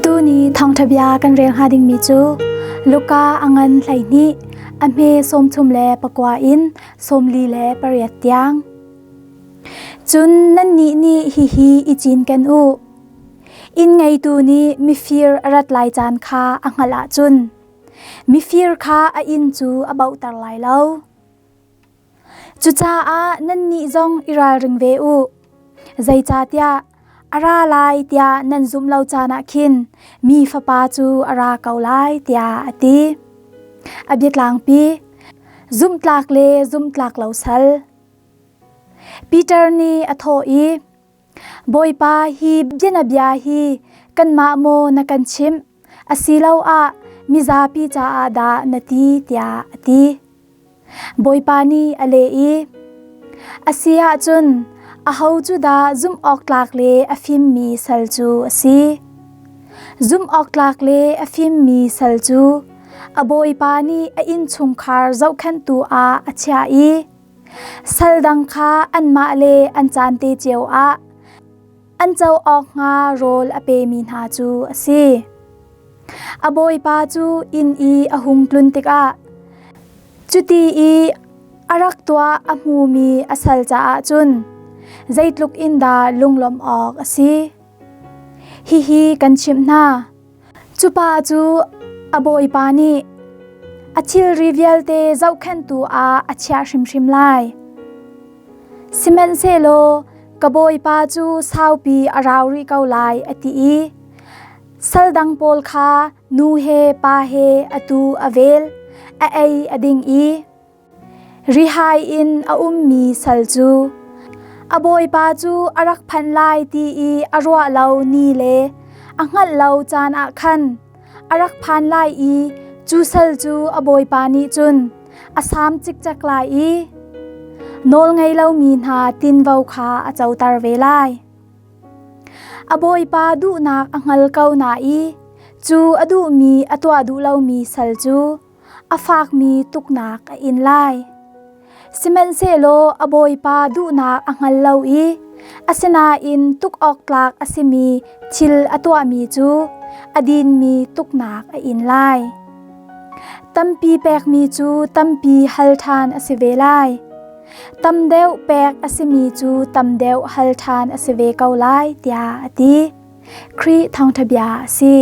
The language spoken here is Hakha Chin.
Tuni thawngṭha bia kan rel hnga dingmi cu Luka a ngan 12 a hme 39 in 48 tiang. Cun nannih nih hihi i cinken u. Inn ngeitu nih mifir a rat lai caan kha a hngalh ahcun mifir kha a inn cu a bauhter lai lo. Cucaah nannih zong i ralring ve u. Zeicahtiah a ra lai tiah nan zumh lo caan ah khin mi Fapa cu a ra ko lai tiah a ti. A biatlangpi, zumhtlak le zumhtlak lo sal. Peter nih a thawh i, Bawipa, hi bianabia hi kanmah maw na kan chimh, asiloah mizapi caah dah na ti tiah a ti. Bawipa nih a leh i, A si ahcun aho cu dah zumh awk tlak le a fimmi sal cu a si? Zumh awk tlak le a fimmi sal cu a bawipa nih a innchungkhar zohkhenhtu ah a chiah i sal dang kha anmah le an caan te cio ah an co awk hnga rawl a pemi hna cu a si. A bawipa cu inn i a hung tlun tikah cuti i a rak tuah a hmumi a sal caah cun zeitluk in dah lunglawmh awk a si. Hihi kan chimh hna. Cu pa cu a bawipa nih a thilri vialte zohkhenhtu ah a chiah hrimhrim lai. Sihmanhsehlaw ka bawipa cu saupi a rau rih ko lai a ti i sal dang pawl kha nu he pa he atu a vel, a ei a ding i rihai in a ummi sal cu a bawipa cu a rak phan lai ti i a ruah lo ni le a hngalh lo caan ah khan a rak phan lai i cu sal cu a bawipa nih cun a saam cikcek lai i nawl ngei lomi hna tinvo kha a coter ve lai. A bawipa duhnak a hngal ko na i cu a duhmi a tuah duh lomi sal cu a fakmi tuknak a in lai. Sihmanhsehlaw a bawipa duhnak a hngal lo i asinain tuk awk tlak a simi thil a tuahmi cu a dinmi tuknak a in lai. Tampi pekmi cu tampi hal ṭhan a si ve lai. Tam deuh pek a simi cu tam deuh hal ṭhan a si ve ko lai, tiah a ti. Khrih thawngṭha bia a si.